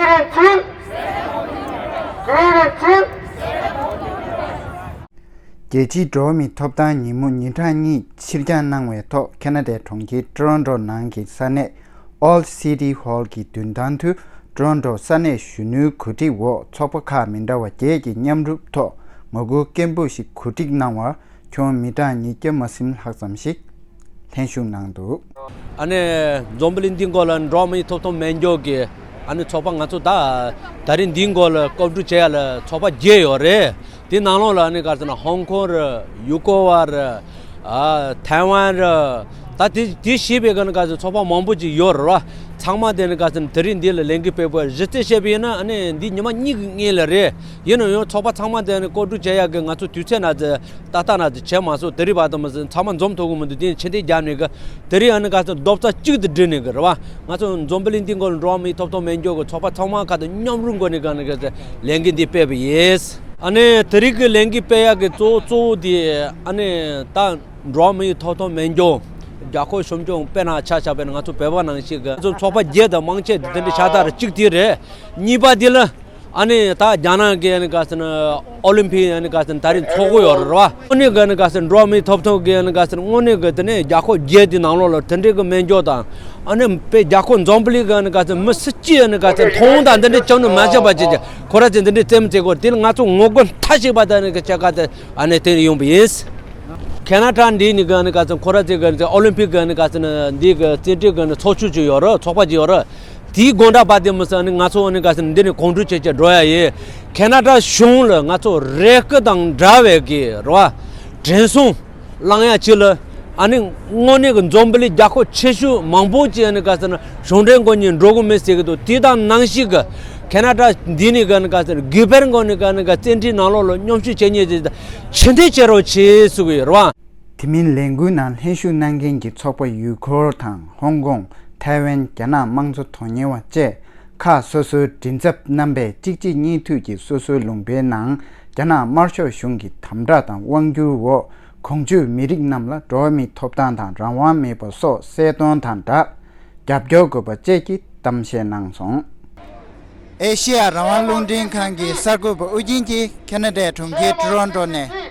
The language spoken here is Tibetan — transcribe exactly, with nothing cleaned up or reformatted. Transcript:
རྒྱལ་སྤྱིའི་འགྲོ་བ་མིའི་ཐོབ་ཐང་ཉིན་མོ་ཉིན་གྲངས་གཉིས་ཕྱིར་འགྱངས་གནང་བའི་ཐོག་ཁེ་ན་ཌའི་གྲོང་ཁྱེར་ཊོ་རོན་ཊོ་ནང་གི་ས་གནས་Old City Hall གི་མདུན་ཐང་དུ་ཊོ་རོན་ཊོ་ས་གནས་གཞོན་ནུའི་གོ་སྒྲིག་འོག་ཚོགས་པ་ཁག་མི་འདྲ་བ་བརྒྱད་ཀྱི་མཉམ་རུབ་ཐོག་ངོ་རྒོལ་སྐད་འབོད་ཞིག་གོ་སྒྲིག་གནང་བར་ཁྱོན་མི་གྲངས་ཉིས་བརྒྱ་མ་ཟིན་ལྷག་ཙམ་ཞིག་ལྷན་ཞུགས་གནང་འདུག། ཨ་ནི་འཛམ་བུ་གླིང་འདིའི་སྐོར་ལ་འགྲོ་བ་མིའི་ཐོབ་ཐང་མེད་མགྱོགས་ཀྱི་ཨ་ནི་ཚོགས་པ་ང་ཚོ་ད་ད་རིང་འདིའི་སྐོར་ལ་བཀོད་སྒྲིག་བྱེད་ཡ་ལ་ཚོགས་པ་བརྒྱད་ཡོད་རེད། དེ་ནང་ལོགས་ལ་ཨ་ནི་ག་ཟེར་ན་ཧོང་ཀོང་རེད། ཡུ་གུར་བ་རེད། ཨ་ཐའེ་ཝན་རེད། ད་དེ་དེ་ཞེས་པའི་ག་ནི་ག་ཟེར་ཚོགས་པ་མང་པོ་ཅིག་ཡོད་རེད་བ། ཚང་མ་དེ་ནི་ག་ཟེར་ན་དེ་རིང་འདི་ལ་ལས་འགུལ་སྤེལ་བར་གཞི་རྩ་བཤད་པ་ཡིན་ན་ཨ་ནི་འདི་ཉི་མ་གཉིས་ཀྱི་སྔོན་ལ་རེད། ཡིན་ན་ཡང་ཚོགས་པ་ཚང་མ་དེ་ནི་བཀོད་སྒྲིག་བྱེད་ཡག་གི་ང་ཚོ་དུས་ཚོད་ན་ཚེ་ཏག་ཏག་ན་ཚེ་བྱས་མ་སོང་། དེ་རིང་བར་དུ་མ་ཟིན་ཚང་མ་འཛོམས་ཐུབ་ཀྱི་མི་འདུག། དེ་ནི་ཕྱི་འཐེན་རྒྱབ་ནས་གི་དེ་རིང་ཨ་ནི་ག་ཚོད་རྡོག་རྩ་གཅིག་ཏུ་སྒྲིལ་ནས་གི་རེད་བ། ང་ཚོ་འཛམ་བུ་གླིང་སྟེང་གི་འགྲོ་བ་མིའི་ཐོབ་ཐང་མེད་མགྱོགས་གི་ཚོགས་པ་ཚང་མ་ཁ་ཐུག་མཉམ་རུབ་སྒོ་ནས་གི་ཨ་ནི་གི་ལས་འགུལ་འདི་སྤེལ་བ་ཡིན། ཨ་ནི་དེ་རིང་གི་ལས་འགུལ་སྤེལ་ཡག་གི་གཙོ་བོ་གཙོ་བོ་དེ་ཨ་ནི་ད་འགྲོ་བ་མིའི་ཐོབ་ཐང་མེད་མགྱོགས་རྒྱལ་ཁབ་གཞོན་སྐྱོང་དཔེར་ན་ཆ་བཞག་པ་ཡིན་ན་ང་ཚོ་བོད་པ་ནང་བཞིན་གི་ང་ཚོ་ཚོགས་པ་བརྒྱད་དང་མང་ཆེ་དེ་འདྲ་ཤ་སྟག་རེད། གཅིག་དེ་རེད། གཉིས་པ་དེ་ལ། ཨ་ནི་ད་རྒྱ་ནག་གི་ཨ་ནི་ག་ཟེར་ན་ཨོ་ལིམ་ཕིག་ཨ་ནི་ག་ཟེར་ན་ད་རིང་ཚོགས་ཀྱི་ཡོད་རེད་བ། དངོས་གནས་གི་ཨ་ནི་ག་ཟེར་འགྲོ་བ་མིའི་ཐོབ་ཐང་གི་ཨ་ནི་ག་ཟེར་དངོས་གནས་གི་དེ་ནས་རྒྱལ་ཁབ་བརྒྱད་དེ་ནང་ལོགས་ལ་དེ་འདྲའི་གི་མེད་མགྱོགས་དང་། ཨ་ནི་དཔེ་རྒྱལ་ཁབ་འཛམ་བུ་གླིང་གི་ཨ་ནི་ག་ཟེར་མི་སུ་གཅིག་ཨ་ནི་ག་ཟེར་མཐོང་དང་དེ་འདྲའི་བྱུང་ནི་མ་བྱས་པ་བྱས་ཀྱི་ཁོ་ར་ཚོས་དེ་འདྲའི་རྩེད་མོ་རྩེ་གི་ཡོད་རེད། དེ་ལ་ང་ཚོ་ངོ་རྒོལ་མཐའ་གཅིག་པ་དང་ཨ་ནི་གི་བྱེད་ག་དེ་ཨ་ནི་དེ་ཡོང་བ་ཡིན། ཁེ་ན་ཌ་འདི་ནི་གི་ཨ་ནི་ག་ཟེར་ཁོ་ར་ཚོས་གི་ཨ་ནི་ཨོ་ལིམ་ཕིག་གི་ཨ་ནི་ག་ཟེར་འདི་གི་རྩེད་འགྲན་གི་ཨ་ནི་ཚོགས་ཆུང་ཅིག་ཡོད་རེད། ཚོགས་པ་ཅིག་ཡོད་རེད། དེའི་དགོང་དག་བར་དེ་མི་ཟེར་ནི་ང་ཚོ་ནི་ག་ཟེར་འདི་ནས་གོང་བཀུར་བྱེད་བྱེད་འགྲོ་ཡ་ཡིན། ཁེ་ན་ཌ་གཞུང་ལ་ང་ཚོ་རེ་སྐུལ་དང་འདྲ་བའི་གི་རེད་བ། དྲན་གསོ་བསླང་ཡ་ཅིག་ལ་ཨ་ནི་དངོས་གནས་གི་འཛམ་བུ་གླིང་རྒྱལ་ཁབ་ཆེ་ཤོས་མང་པོ་ཅིག་ཨ་ནི་ག་ཟེར་ན་གཞུང་འབྲེལ་སྒོ་ནས་འགྲོ་གི་མེད་ཟེར་གི་འདུག། དེ་དང་ནང་བཞིན་གི་ཁེ་ན་ཌ་འདི་ནས་གི་ཨ་ནི་ག་ཟེར་གུས་པར་སྒོ་ནས་གི་ཨ་ནི་ག་རྩེད་འགྲན་ནང་ལོགས་ལ་མཉམ་ཞུགས་བྱེད་མཁན་ཅིག་ཕྱིར་འཐེན་བྱེད་རོགས་བྱེད་ཟེར་གི་ཡོད་རེད་བ། དེ་མིན་ལས་འགུལ་ནང་ལྷན་ཞུགས་གནང་མཁན་གྱི་ཚོགས་པ་ཡུལ་སྐོར་དང་ཧོང་ཀོང་། ཐའེ་ཝན། རྒྱ་ནག་དམངས་གཙོ་དོན་གཉེར་བ་བཅས་ཁག་སོ་སོའི་མགྲིན་ཚབ་རྣམ་པས་གཅིག་རྗེས་གཉིས་མཐུད་ཀྱིས་སོ་སོའི་ལུང་པའི་ནང་རྒྱ་ནག་དམར་ཤོག་གཞུང་གི་དམ་དྲག་དང་དབང་བསྒྱུར་འོག་གོང་ཞུས་མི་རིགས་རྣམས་ལ་འགྲོ་བ་མིའི་ཐོབ་ཐང་དང་རང་དབང་མེད་པ་སོགས་གསལ་སྟོན་དང་སྦྲགས། རྒྱབ་སྐྱོར་དགོས་པ་བཅས་ཀྱི་གཏམ་བཤད་གནང་སོང་། ཨེ་ཤེ་ཡ་རང་དབང་རླུང་འཕྲིན་ཁང་གི་གསར་འགོད་པ་ཨུ་རྒྱན་གྱིས་ཁེ་ན་ཌའི་གྲོང་ཁྱེར་ཊོ་རོན་ཊོ་ནས་